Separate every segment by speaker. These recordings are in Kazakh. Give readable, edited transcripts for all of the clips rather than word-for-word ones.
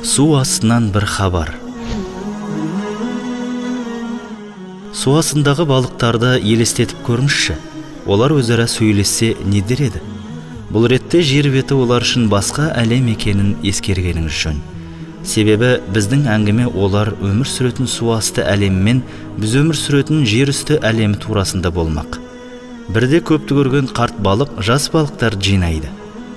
Speaker 1: Су астынан бір хабар. Су астындағы балықтарды елестетіп көріңізші. Олар өзара сөйлессе не дер еді? Бұл ретте жер беті олар үшін басқа әлем екенін ескергеніңіз жөн. Себебі біздің әңгіме олар өмір сүретін су асты әлемімен біз өмір сүретін жер үсті әлемі турасында болмақ. Бірде көпті көрген қарт балық жас балықтарды жинайды.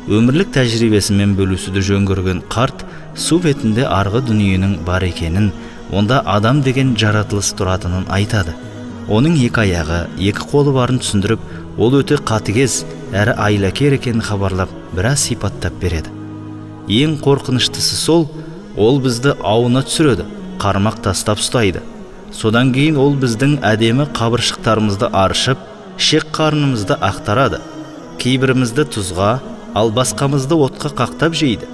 Speaker 1: Өмірлік тәжірибесімен бөлісуді жөн көрген қарт су бетінде арғы дүниенің бар екенін, онда адам деген жаратылыс тұратынын айтады. Оның екі аяғы, екі қолы барын түсіндіріп, ол өте қатыгез әрі айлакер екенін хабарлап, біраз сипаттап береді. Ең қорқыныштысы сол, ол бізді ауына түсіреді, қармақ тастап ұстайды. Содан кейін ол біздің әдемі қабыршықтарымызды аршып, ішек қарнымызды ақтарады. Кейбірімізді тұзға, ал басқамызды отқа қақтап жейді.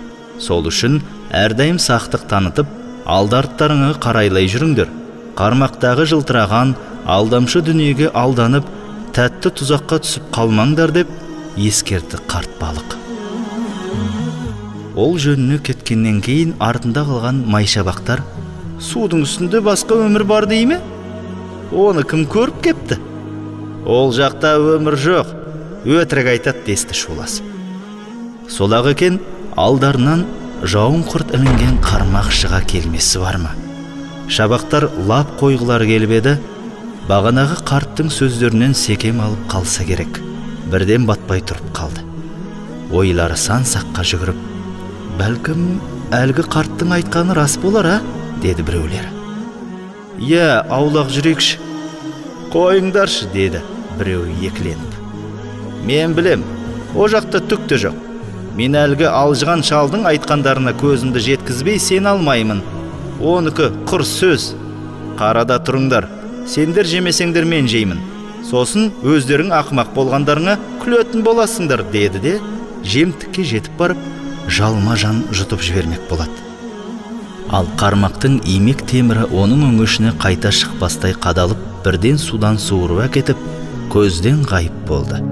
Speaker 1: Сол үшін әрдайым сақтық танытып, алды-арттарыңа қарайлай жүріңдер. Қармақтағы жылтыраған алдамшы дүниеге алданып, тәтті тұзаққа түсіп қалмаңдар деп ескертті қарт балық. Ол жөніне кеткеннен кейін артында қалған майшабақтар, судың үстінде басқа өмір бар дей ме? Оны кім көріп кепті? Ол жақта өмір жоқ, өтірік айтады десті шуласып. Сол-ақ екен, алдарынан жауын құрт ілінген қармақ шыға келмесі бар ма? Шабақтар лап қойғылары келіп еді, бағанағы қарттың сөздерінен секем алып қалса керек, бірден батпай тұрып қалды. Ойлары сан саққа жүгіріп, бәлкім әлгі қарттың айтқаны рас болар, а? Деді біреулері. Иә, аулақ жүрекші. Қойыңдаршы, деді біреуі екіленіп. Мен білем, о жақта түк те жоқ. Мен әлгі алжыған шалдың айтқандарына көзімді жеткізбей сен алмаймын. Оныкі құр сөз. Қарада тұрыңдар, сендер жемесеңдер мен жеймін. Сосын өздерің ақымақ болғандарыңа күлетін боласыңдар, деді де, жемтікке жетіп барып, жалма-жан жұтып жібермек болады. Ал қармақтың имек темірі оның өңешіне қайта шықпастай қадалып, бірден судан суырып әкетіп, көзден ғайып болды.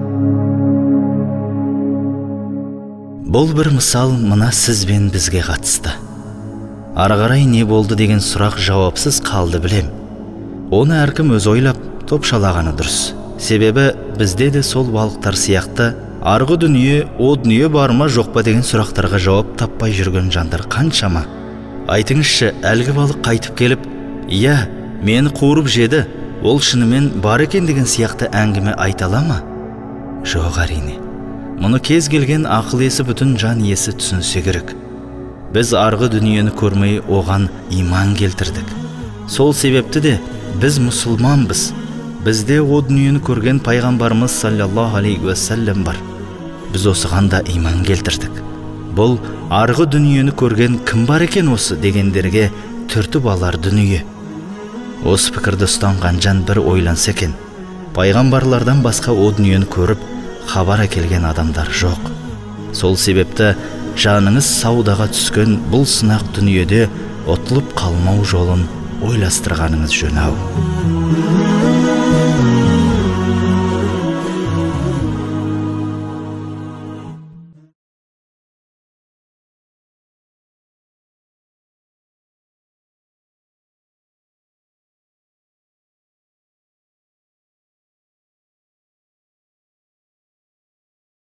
Speaker 1: Бұл бір мысал мына сіз бен бізге қатысты. Ары қарай не болды деген сұрақ жауапсыз қалды білем. Оны әркім өз ойлап, топшалағаны дұрыс. Себебі бізде де сол балықтар сияқты арғы дүние, о дүние бар ма жоқ па деген сұрақтарға жауап таппай жүрген жандар қаншама. Айтыңызшы, әлгі балық қайтып келіп, иә, мені қуырып жеді, ол шынымен бар екен деген сияқты әңгіме айта ала ма? Жоқ, әрине. Мұны кез келген ақыл есі бүтін жан иесі түсінсе керек. Біз арғы дүниені көрмей оған иман келтірдік. Сол себепті де біз мұсылманбыз. Бізде о дүниені көрген пайғамбарымыз саллаллаху алейхи уассалам бар. Біз осыған да иман келтірдік. Бұл арғы дүниені көрген кім бар екен осы дегендерге түртіп алар дүние. Осы пікірді ұстанған жан бір ойланса екен. Пайғамбарлардан басқа о дүниені көріп, хабар әкелген адамдар жоқ. Сол себепті жаныңыз саудаға түскен бұл сынақ дүниеде ұтылып қалмау жолын ойластырғаныңыз жөн ау.